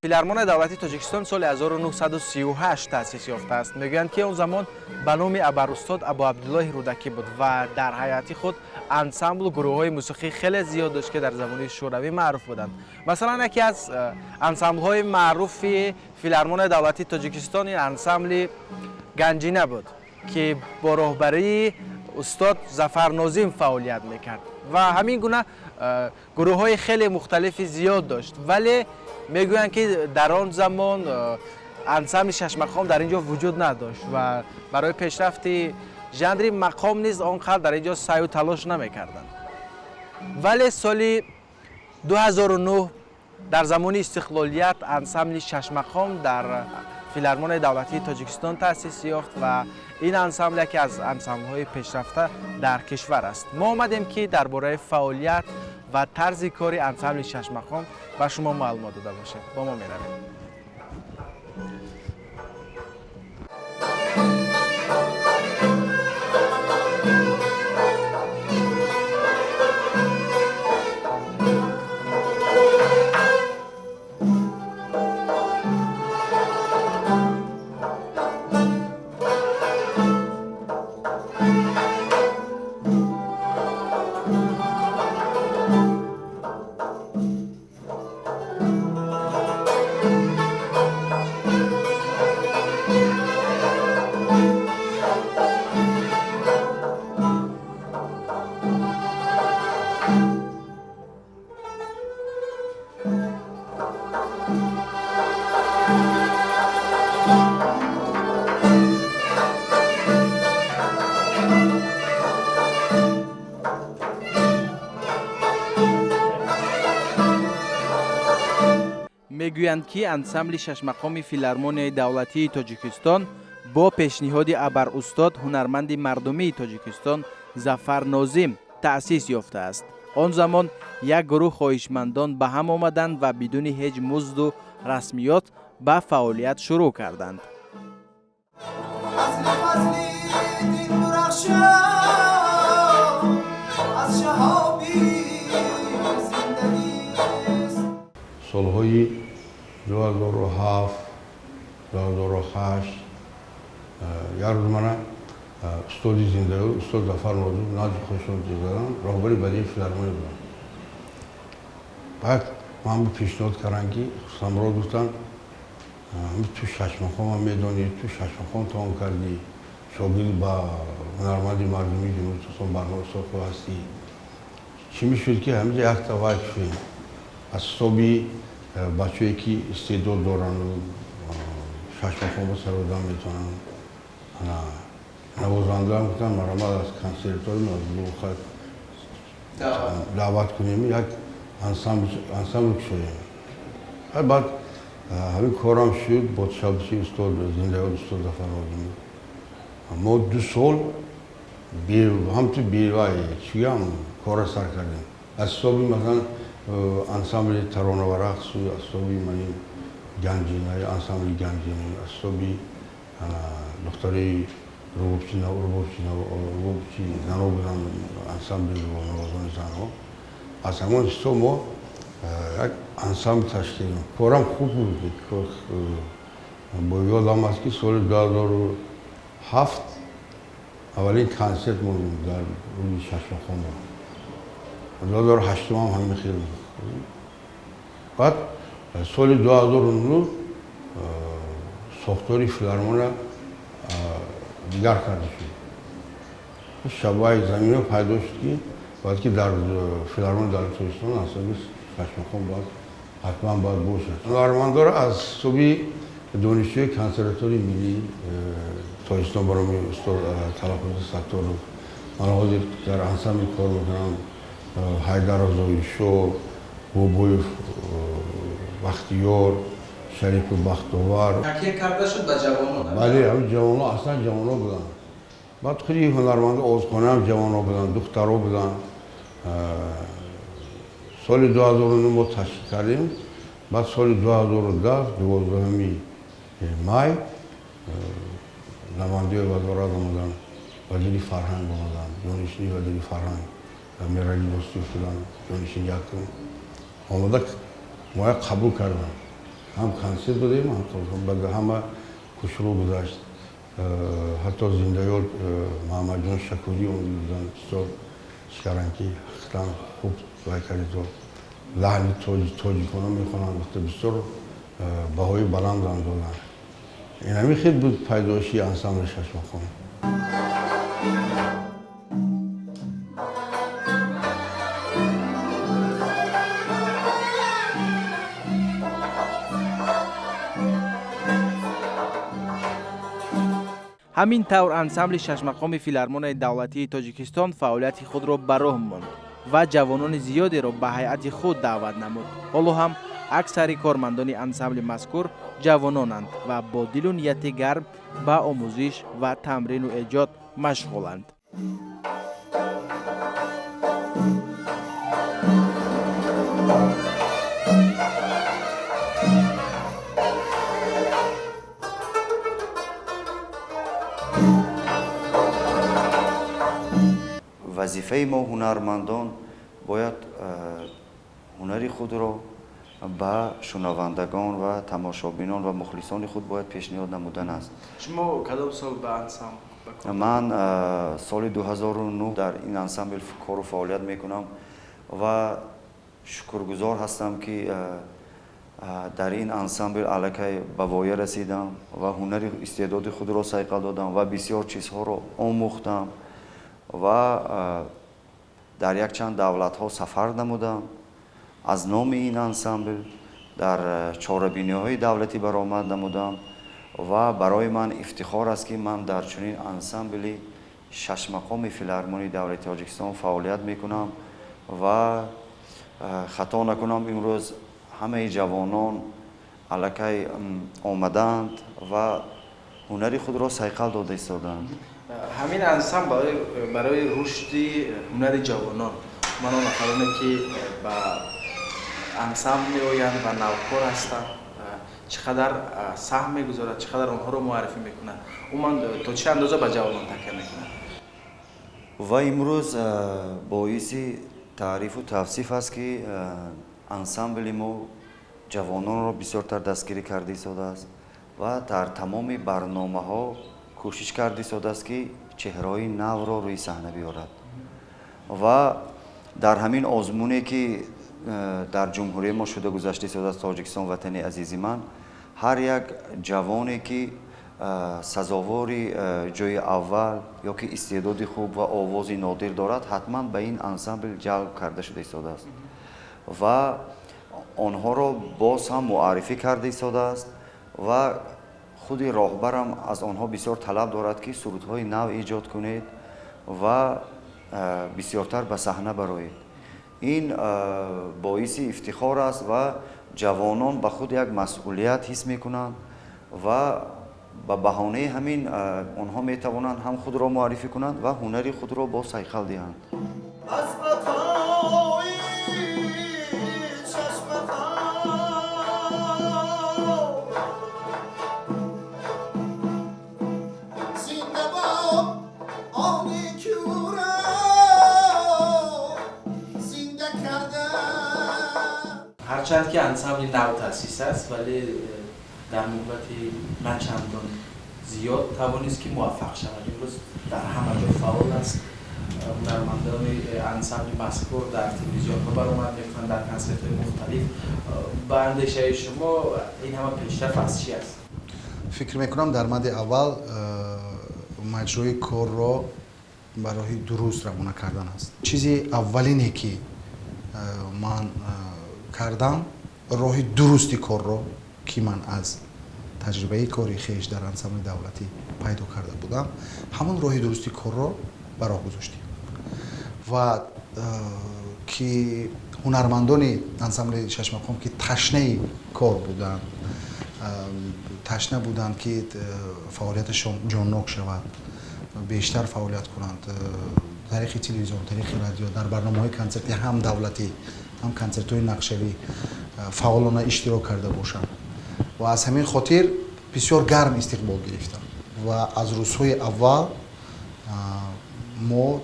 Филармонияи давлатии Тоҷикистон соли 1938 таъсис ёфтааст. Мегӯянд, ки он замон ба номи абарустод Абуабдуллоҳи Рӯдакӣ буд ва дар ҳайати худ ансамблу гурӯҳҳои мусиқӣ хеле зиёд дошт, ки дар замони шӯравӣ маъруф буданд. Масалан, яке аз ансамблҳои маъруфи Филармонияи давлатии Тоҷикистон ин ансамбли Ганҷина буд, ки бо роҳбарии устод Зафар Нозим фаъолият мекард ва ҳамин гуна гурӯҳҳои хеле мухталифи зиёд дошт. Вале мегӯянд, ки дар он замон ансамбли шашмақом дар ин ҷо вуҷуд надошт ва барои пешрафти жанри мақом низ он қадр дар ин ҷо саъю талош намекарданд. Вале соли 2009 дар замони истиқлолият ансамбли шашмақом дар Филармонияи давлатии Тоҷикистон таъсис ёфт ва ин ансамбл яке аз ансамблҳои пешрафта дар кишвар аст. Мо омадем, ки дар бораи фаъолият ва тарзи кори ансамбли шашмақом ба шумо маълумот дода бошем. Бо мо меравем. Мегӯянд, ки ансамбли шашмақоми Филармонияи давлатии Тоҷикистон бо пешниҳоди абарустод, ҳунарманди мардумии Тоҷикистон Зафар Нозим таъсис ёфтааст. Он замон як гурӯҳ хоҳишмандон ба ҳам омаданд ва бидуни ҳеҷ музду расмиёт ба фаъолият шурӯъ карданд. Фазли фазли дин дурахшон аз шаҳоби зиндагист. Солҳои 2007, 2008 як рӯз мана устоди зиндаёд, устод Зафар Нозим назди худшон задам, роҳбари бадии филармония будам. Баъд ман бу пешниҳод кардам, ки Самрод, гуфтанд, ту шашмақомам медонӣ, ту шашмақом тамом кардӣ, шогирд ба ҳунарманди мардумии Ҷумҳурии Тоҷикистон Барно Исоқов ҳастӣ, чӣ мешуд, ки ҳаминҷа якта вай кушоем аз ҳисоби бачаҳое, ки истеъдод дорану шашмақомро сародан метавонанд, навозандаам. Гуфтам, марамад аз консерватории махад даъват кунем, як ансамбл кушоем. Баъд ҳамин корам шуд бо ташаббуси устод зиндаёд, устод Зафар Нозимӣ. Мо 2 сол ҳамту бевай чигам кора сар кардем аз ҳисоби, масалан, ансамбли таронава рақсу, аз ҳисоби мани Ганҷина, ансамбли Ганҷина, аз ҳисоби духтарои рубобчи зано буданд, ансамбли рубобнавозони занҳо. Аз ҳамон ҳисоб мо як ансамбл ташкил. Корам хуб буд. Бо ёдам аст, ки соли 2007 аввалин консерт мо дар рӯзи шашмақом буд. 2008-ам ҳамин хел. Баъд соли 2009 сохтори филармония дигар карда шуд. Шабаи замино пайдо шуд, ки бояд ки дар филармонияи давлати Тоҷикистон ансамбли шашмақом бояд ҳатман бояд бошад. Ҳунармандоро аз ҳисоби донишҷӯи консерватории миллии Тоҷикистон ба номи устод Талаффузи Сатторов, ман ҳозир дар ансамбл кор мекунам, Ҳайдаров Зоҳиршо, Бобоев Бахтиёр, Шарипов Бахтовар. Такя карда шуд ба ҷавонон. Бале, ҳамин ҷавонон, аслан ҷавонон буданд. Баъд худи ҳунарманди овозхонаам ҷавонон буданд, духтаро буданд. Соли 2009 мо ташкил кардем. Баъд соли 2010, 12-уми май, намояндаи вазорат омаданд, вазири фарҳанг омаданд, ҷонишини вазири фарҳанг Мерали Достиев шуданд, ҷонишини якум омада моя қабул карданд. Ҳам консерт додем, ҳам ҳама хушрӯ гузашт. Ҳатто зиндаёд Муҳаммадҷон Шакурӣ омада бисёр чӣ ки ҳақиқатан хуб вай кардито, лаҳни тоҷикона мехонанд, гуфта бисёр баҳои баландам доданд. Ин ҳамин хел буд пайдоиши ансамбли Шашмақом. Ҳамин тавр ансамбли Шашмақоми Филармонияи давлатии Тоҷикистон фаъолияти худро ба роҳ монд ва ҷавонони зиёдеро ба ҳайати худ даъват намуд. Ҳоло ҳам аксари кормандони ансамбли мазкур ҷавононанд ва бо дилу нияти гарм ба омӯзиш ва тамрину эҷод машғуланд. Вазифаи мо ҳунармандон бояд ҳунари худро ба шунавандагон ва тамошобинон ва мухлисони худ бояд пешниҳод намудан аст. Шумо кадом сол ба ансамбл? Ман соли 2009 дар ин ансамбл кору фаъолият мекунам ва шукргузор ҳастам, ки дар ин ансамбл аллакай ба воя расидам ва ҳунари истеъдоди худро сайқал додам ва бисёр чизҳоро омӯхтам ва дар якчанд давлатҳо сафар намудам. Аз номи ин ансамбл дар чорабиниҳои давлатӣ баромад намудам ва барои ман ифтихор аст, ки ман дар чунин ансамбли Шашмақоми Филармонии давлати Тоҷикистон фаъолият мекунам ва хато накунам, имрӯз ҳамаи ҷавонон аллакай омадаанд ва ҳунари худро сайқал дода истодаанд. Ҳамин ансамбл барои рушди ҳунари ҷавонон, ман он нафароне, ки ба ансамбл меоянд ва навкор ҳастанд, чӣ қадар саҳм мегузорад, чӣ қадар онҳоро муаррифӣ мекунад, умуман то чӣ андоза ба ҷавонон такя мекунад? Ва имрӯз боиси таърифу тавсиф аст, ки ансамбли мо ҷавононро бисёртар дастгирӣ карда истодааст ва дар тамоми барномаҳо кӯшиш карда истодааст, ки чеҳраҳои навро рӯи саҳна биёрад. Ва дар ҳамин озмуне, ки дар ҷумҳурии мо шуда гузашта истодааст, «Тоҷикистон ватани азизи ман», ҳар як ҷавоне, ки сазовори ҷои аввал ё ки истеъдоди хуб ва овози нодир дорад, ҳатман ба ин ансамбл ҷалб карда шуда истодааст ва онҳоро боз ҳам муаррифӣ карда истодааст. Ва худи роҳбарам аз онҳо бисёр талаб дорад, ки сурудҳои нав эҷод кунед ва бисёртар ба саҳна бароед. Ин боиси ифтихор аст ва ҷавонон ба худ як масъулият ҳис мекунанд ва ба баҳонаи ҳамин онҳо метавонанд ҳам худро муаррифӣ кунанд ва ҳунари худро боз сайқал диҳанд. Аз бақои Шашмақом зинда бод, оне ки ӯро зинда карда. Ҳарчанд ки ансамбли нав таъсис аст, вале дар муҳлати на чандон зиёд тавонист, ки муваффақ шавад. Имрӯз дар ҳама ҷо фаъол аст. Ҳунармандони ансамбли мазкур дар телевизионҳо баромад мекунанд, дар консертҳои мухталиф. Ба андешаи шумо, ин ҳама пешрафт аз чи аст? Фикр мекунам, дар мадди аввал маҷрои корро ба роҳи дуруст равона кардан аст. Чизи аввалине, ки ман кардам, роҳи дурусти корро, ки ман аз таҷрибаи кори хеш дар ансамбли давлатӣ пайдо карда будам, ҳамон роҳи дурусти корро ба роҳ гузоштем ва ки ҳунармандони ансамбли Шашмақом, ки ташнаи кор буданд, ташна буданд, ки фаъолияташон ҷоннок шавад, бештар фаъолият кунанд, тариқи телевизион, тариқи радио, дар барномаҳои консертӣ, ҳам давлатӣ, ҳам консертҳои нақшавӣ фаъолона иштирок карда бошанд ва аз ҳамин хотир бисёр гарм истиқбол гирифтам. Ва аз рӯзҳои аввал мо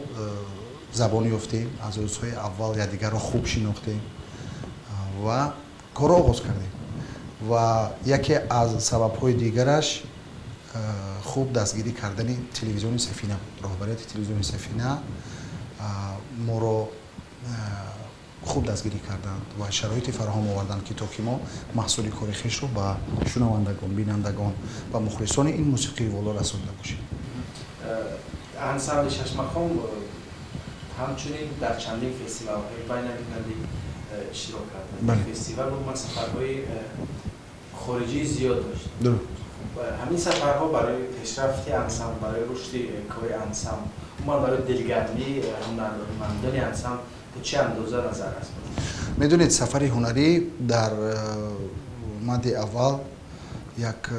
забон ёфтем, аз рӯзҳои аввал якдигарро хуб шинохтем ва корро оғоз кардем. Ва яке аз сабабҳои дигараш хуб дастгирӣ кардани телевизиони Сафина буд. Роҳбарияти телевизиони Сафина моро хуб дастгирӣ карданд ва шароите фароҳам оварданд, ки то ки мо маҳсули кори хешро ба шунавандагон, бинандагон ва мухлисони ин мусиқии воло расонда бошем. Ансамбли Шашмақом ҳамчунин дар чандин фестивалҳои байналмилалӣ иштирок кард. Фестивал умуман сафарҳои хориҷии зиёд дошт. Ҳамин сафарҳо барои пешрафти ансамбл, барои рушди кори ансамбл, умуман барои дилгармии ҳунармандони ансамбл то чӣ андоза назар аст? Медонед, сафари ҳунарӣ дар мадди аввал як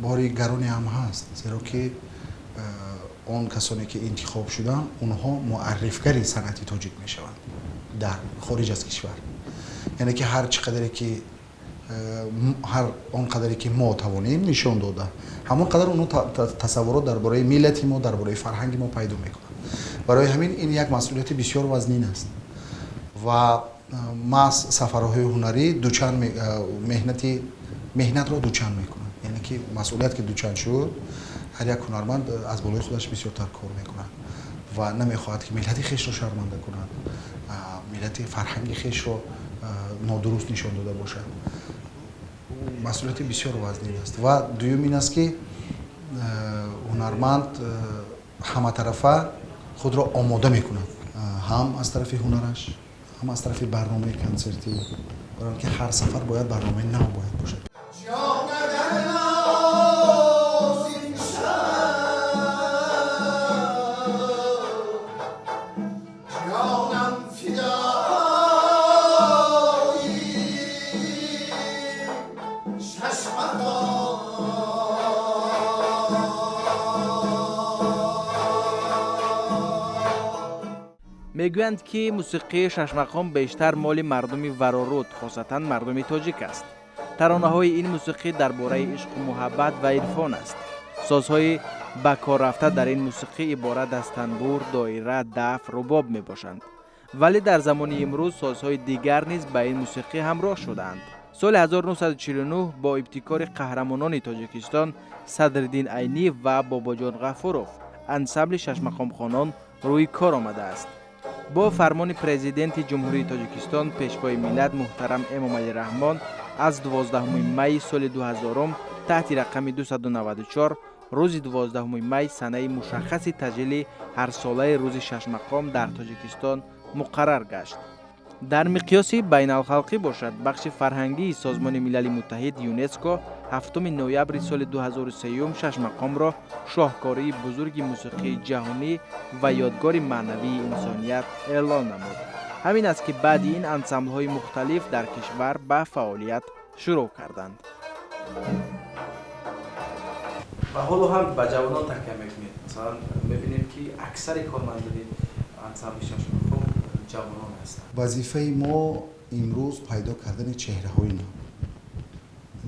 бори гароне ҳам ҳаст, зеро ки он касоне ки интихоб шуданд, онҳо муаррифгари санъати тоҷик мешаванд дар хориҷ аз кишвар. Яъне ки ҳар чӣ қадаре ки ҳар он қадаре ки мо тавонем нишон дода, ҳамон қадар онҳо тасаввурот дар бораи миллати мо, дар бораи фарҳанги мо пайдо мекунанд. Барои ҳамин ин як масъулияти бисёр вазнин аст ва маҳз сафарҳои ҳунарӣ дучанд меҳнатро дучанд мекунанд. Яъне ки масъулият ки дучанд шуд, ҳар як ҳунарманд аз болои худаш бисёртар кор мекунад ва намехоҳад ки миллати хешро шарманда кунад, миллати фарҳанги хешро нодуруст нишон дода бошад. Масъулияти бисёр вазнин аст. Ва дуюм ин аст, ки ҳунарманд ҳаматарафа худро омода мекунад, ҳам аз тарафи ҳунараш, ҳам аз тарафи барномаи консертӣ, барои ки ҳар сафар бояд барномаи нав бояд бошад. Мегӯянд, ки мусиқии Шашмақом бештар моли мардуми вароруд, хосатан мардуми тоҷик аст. Таронаҳои ин мусиқӣ дар бораи ишқу муҳаббат ва ирфон аст. Созҳои ба кор рафта дар ин мусиқӣ иборат аз танбур, доира, даф, рубоб мебошанд. Вале дар замони имрӯз созҳои дигар низ ба ин мусиқӣ ҳамроҳ шудаанд. Соли 1949 бо ибтикори қаҳрамонони Тоҷикистон Садриддин Айнӣ ва Бобоҷон Ғафуров ансамбли Шашмақомхонон рӯи кор омадааст. Бо фармони президенти Ҷумҳурии Тоҷикистон, пешвои миллат муҳтарам Эмомалӣ Раҳмон аз 12 майи соли 2000 таҳти рақами 294 рӯзи 12 май санаи мушаххаси таҷлили ҳарсолаи рӯзи Шашмақом дар Тоҷикистон муқаррар гашт. Дар миқёси байналхалқӣ бошад, бахши фарҳангии Созмони Милали Муттаҳид ЮНЕСКО 7 ноябри соли 2003 Шашмақомро шоҳкории бузурги мусиқии ҷаҳонӣ ва ёдгори маънавии инсоният эълон намуд. Ҳамин аст, ки баъди ин ансамблҳои мухталиф дар кишвар ба фаъолият шурӯъ карданд. Ва ҳоло ҳам ба ҷавонон такя мекунед. Масалан, мебинем, ки аксари кормандони ансамбли Шашмақом ҷавонон ҳастанд. Вазифаи мо имрӯз пайдо кардани чеҳраҳои нав,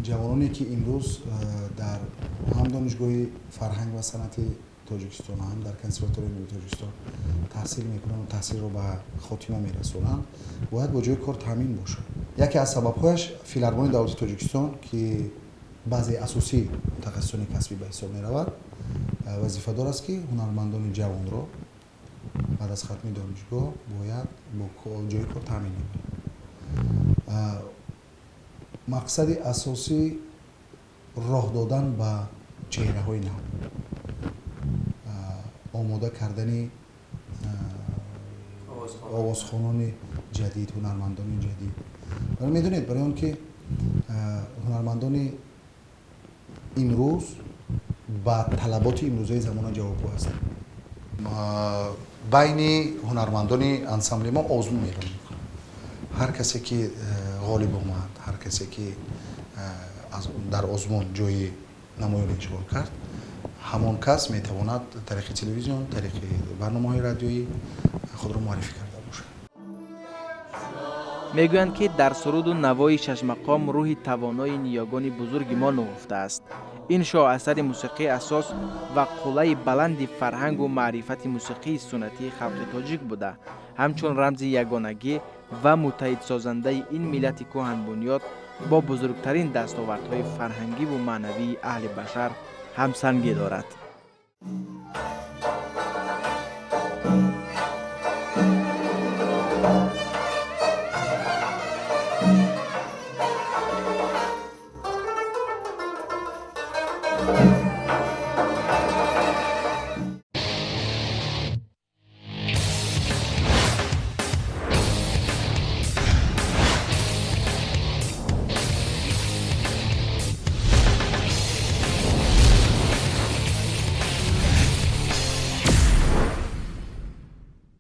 ҷавононе ки имрӯз дар ҳам Донишгоҳи фарҳанг ва санъати Тоҷикистон, ҳам дар Консерваторияи миллии Тоҷикистон таҳсил мекунанд ва таҳсилро ба хотима мерасонанд, бояд бо ҷои кор таъмин бошад. Яке аз сабабҳояш Филармонии давлати Тоҷикистон, ки баъзеи асосии мутахассисони касбӣ ба ҳисоб меравад, вазифадор аст, ки ҳунармандони ҷавонро баъд аз хатми донишгоҳ бояд бо ҷои кор таъмин намояд. Мақсади асосӣ роҳ додан ба чеҳраҳои нав, омода кардани овозхонони ҷадид, ҳунармандони ҷадид. Медонед, барои он ки ҳунармандони имрӯз ба талаботи имрӯзаи замона ҷавобгӯ ҳастанд. Байни ҳунармандони ансамбли мо озмун эълон мекунем. Ҳар касе ки ғолиб омад, ҳар касе ки дар озмун ҷои намоён ишғол кард, ҳамон кас метавонад тариқи телевизион, тариқи барномаҳои радиоӣ худро муаррифӣ карда бошад. Мегӯянд, ки дар суруду навои Шашмақом рӯҳи тавонои ниёгони бузурги мо нуҳуфтааст. Ин шоҳасари мусиқӣ асос ва қуллаи баланди фарҳангу маърифати мусиқии суннатии халқи тоҷик буда, Ҳамчун рамзи ягонагӣ ва муттаҳидсозандаи ин миллати кӯҳанбунёд бо бузургтарин дастовардҳои фарҳангиву маънавии аҳли башар ҳамсангӣ дорад.